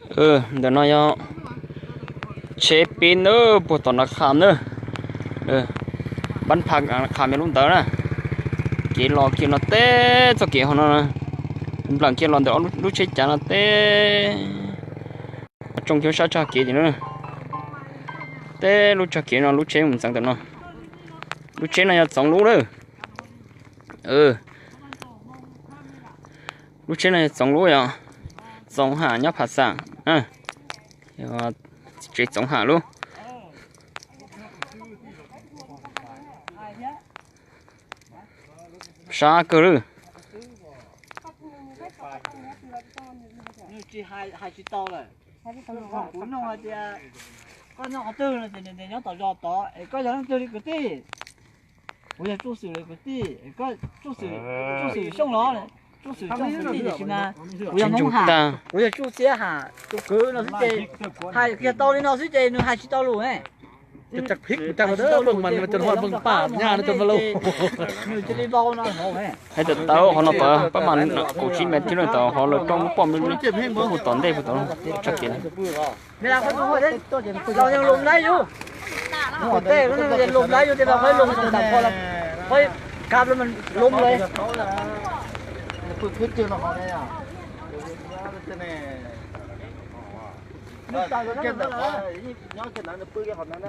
Ntawm no yog tsheb pib na, puag tom Nab Qha na, Nab Qha me lub ntawd na. Kev los kiag no teb txoj kev hauv no, nplam kiag los ntawm lub tsheb cav no teb, tsoo kiag sab tsag kev tim no. Teb lub tsag kev no lub tsheb mus ntxeev ntawm no. Lub tsheb no yog Txoov lub lawm. Lub tsheb no yog Txoov lub yom, Txoov Ham nyob Phav Xaam. Tsev Txoov Ham lub. Sab kawg lawm. Kuv nug hais tias koj nyob qhov twg no ces nws tias nyob tom zos tod es koj yog leej twg li kwv tij? Kuv yog Tsuj Xwm li kwv tij. Koj Tsuj Xwm, Tsuj Xwm Xyooj los? Tsuj Xwm Xyooj kwv tij tiam sis mas kuv yog Hmoob Ham, kuv yog Tsuj Txiab Ham tus kwv no xwb ces hais kiag tau li no xwb ces nws hais tsis tau lus ne. Nws cia li vau no hauv ne. Hais tias tau qhov no tod pab mas kaum tsib mev thiab no tod qhov lawv rau lub poj me lub hu tom ntej hu tom tshaj kev. Los yog lus nplhaib yus, tej lus nplhaib yus tej los qhov lus tam qhov, qhov kav lus lus lawm.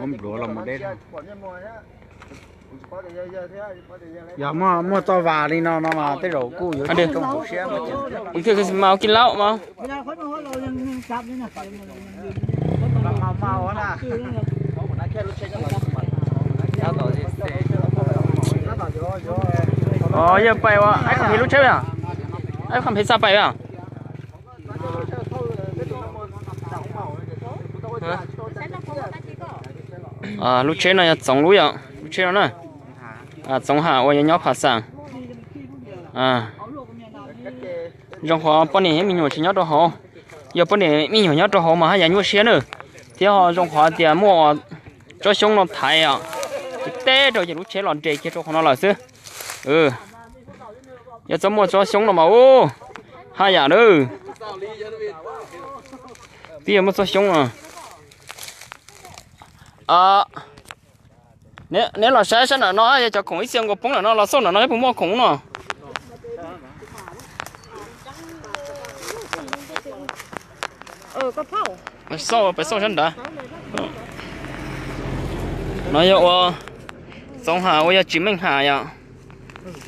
Ua npluav los mus deb. Yog muaj txoj vas li no no mas tej zaum kuj yuav tsis tau hauv siab. Ua kij laub mas. Yog pais ua aib qhov phem lub tsheb, aib qhov phem xa pais as. Lub tsheb no yog Txoov lub yom, lub tsheb no na. Txoov Ham uas yog nyob Phav Xaam. Zoo qhov poj niam me nyuam tsis nyob rau hauv, yog poj niam me nyuam nyob rau hauv mas haj yam nyuaj siab na. Thiab ho zoo qhov tias muaj tsob xyoob no thaiv os, ces teb rau ces lub tsheb los nres kiag rau qhov no lawm xwb. Yog txhob muaj tsob xyoob no mas ub, haj yam na. Twb yog muaj tsob xyoob no. Neb los saib sab nram no yog cov khoom ib txhia nkaus poob nram no los xauj nram no puas muaj khoom no. Xauj pais xauj sab nrad. No yog ua Txoov Ham uas yog Tsis Meej Ham yom,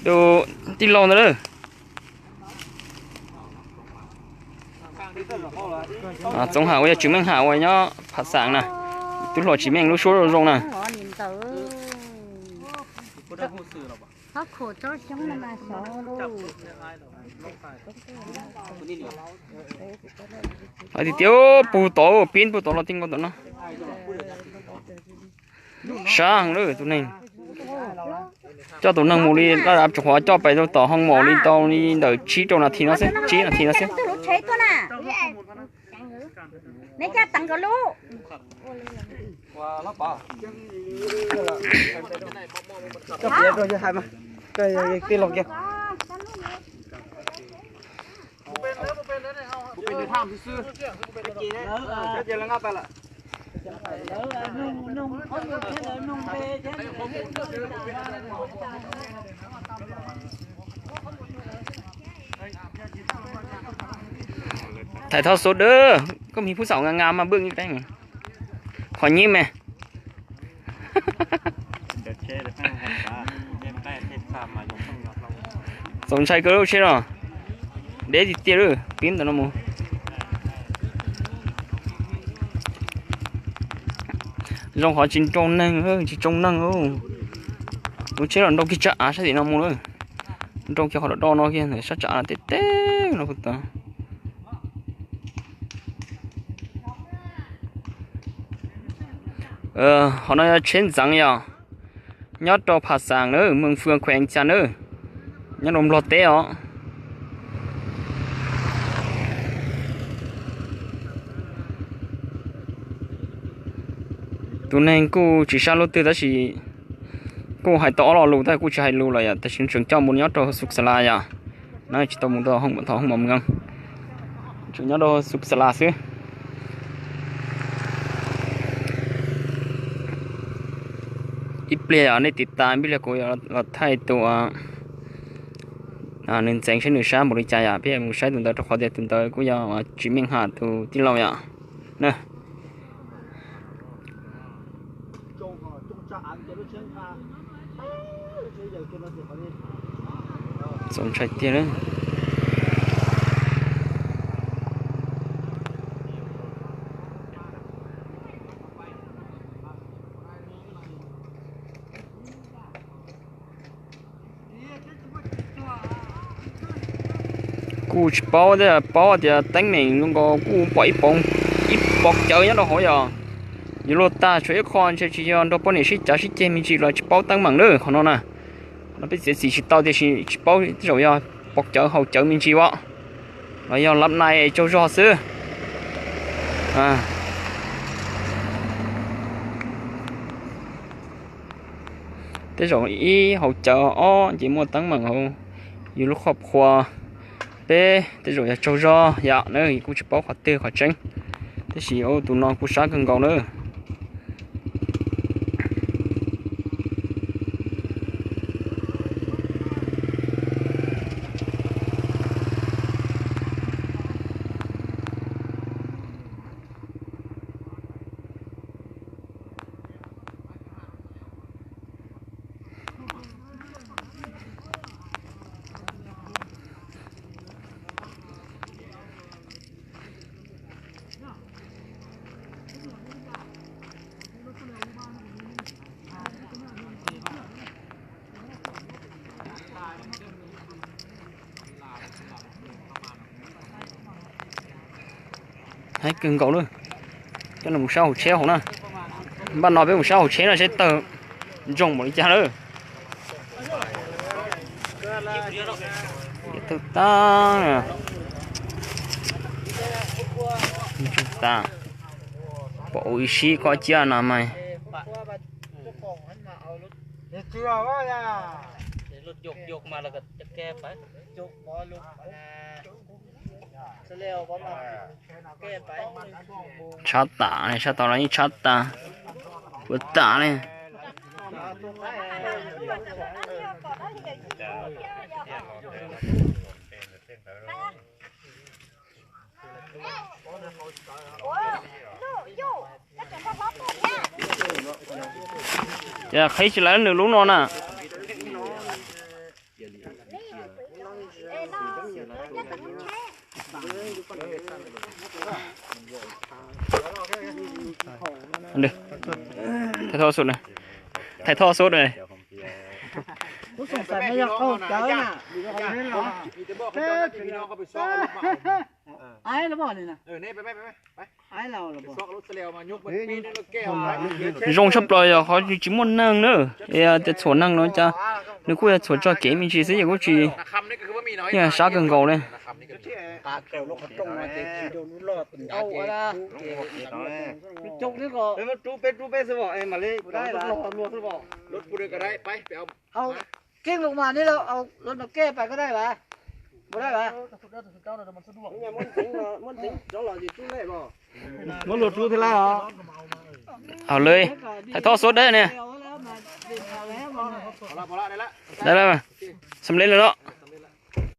tus tij laug ntawd lawm. Txoov Ham uas yog Tsis Meej Ham uas nyob Phav Xaam na, tub hluas Tsis Meej lub suab zoo zoo na. Hais tias puag tod, pib puag tod los tij nkaus tom no. Sab heev lawm tus neeg. Coj tus neeg mus li laj dav tsoom qhuav coj pais rau tom hoo maum li tau li ntawm tsib rau nas this no xwb, tsib nas this no xwb. Thầy thao số đ, koj mib pub xaum nga nga mas bwj ib teeb. Qhov nyib me. Txaus ntshai kawg lub tsheb no. Deb tiag tiag lawm, pib ntawm no mus. Zoo qhov tsis nrau neeg, tsis tsoo neeg. Lub tsheb los nrau kiag tsab av sab tim no mus lawm. Nrau kiag qhov do do no kiag ntawm sab tsab av teb teb no puag ta. Qhov no yog tsheb ntxeev yog nyob rau Pha Xaas na, Mees Fwm Khuees Cas na, nyob rau Nplog teb os. Tus neeg kuj tsis sab lub twg tab sis kuj hais tau ob lo lus tab kuj tsis hais lus lawm yom, tab sis tseem coj mus nyob rau Xus Xas Las yom. No tsis tau mus rau hoo, thov hoo mos mws, tseem nyob rau Xus Xas Las xwb. Ib pliag yog nej tiv tas ib pliag kuv yuav los thaij tus nws ntxeev saib nws sab npaum li cas yom, peb mus saib tus ntawd rau qhov tias tus ntawd kuj yog tsis meej ham tus tij laug yom. Na, txaus ntshai tiag. Kuj tsis paub thiab, paub tias teeb meem zoo nkaus kuj pom ib pob, ib pob cawv nyob rau hauv yom. Yuav luag tag tshuav ib qho ntshe tsis yog nrog poj niam sib cav sib ceg me ntsis los tsis paub teeb meem na qhov no na. Qhov no peb txiav txim tsis tau tiam sis tsis paub tej zaum yog pob cawv haus cawv me ntsis os, los yog lab nai tsaug zog xwb. Tej zaum ib haus cawv ob ces muaj teeb meem hauv yus lub qhov phuas. Peb tej zaum yog tsaug zog yom, kuj tsis paub qhov twg qhov tseeb, tab sis tus no kuj sab kawg nkaus na. Heev kawg nkaus lawm. Coj nws mus sab hauv tsheb hauv na. Npaj no peb mus sab hauv tsheb no seb tawg ntsoog npaum li cas lawm. Tawg tag. Ntsoog tag. Pom ua ib sib kob ciab no mas. Tshab tas, tshab tas los yeej tshab tas, kuv tas li. Ces qhib tsis lawv nws lub no na. Thaiv thoj xub, thaiv thoj xub na. Zoo tshaj plaws yog qhov tsis muaj neeg na. Tias txhuam neeg no cas nws kuj yog txhuam tso kev me ntsis xwb ces kuj tsis yeej sab kawg nkaus li. Hauj lwm, thaiv thoj xub dawb ne. Xam li lawm los?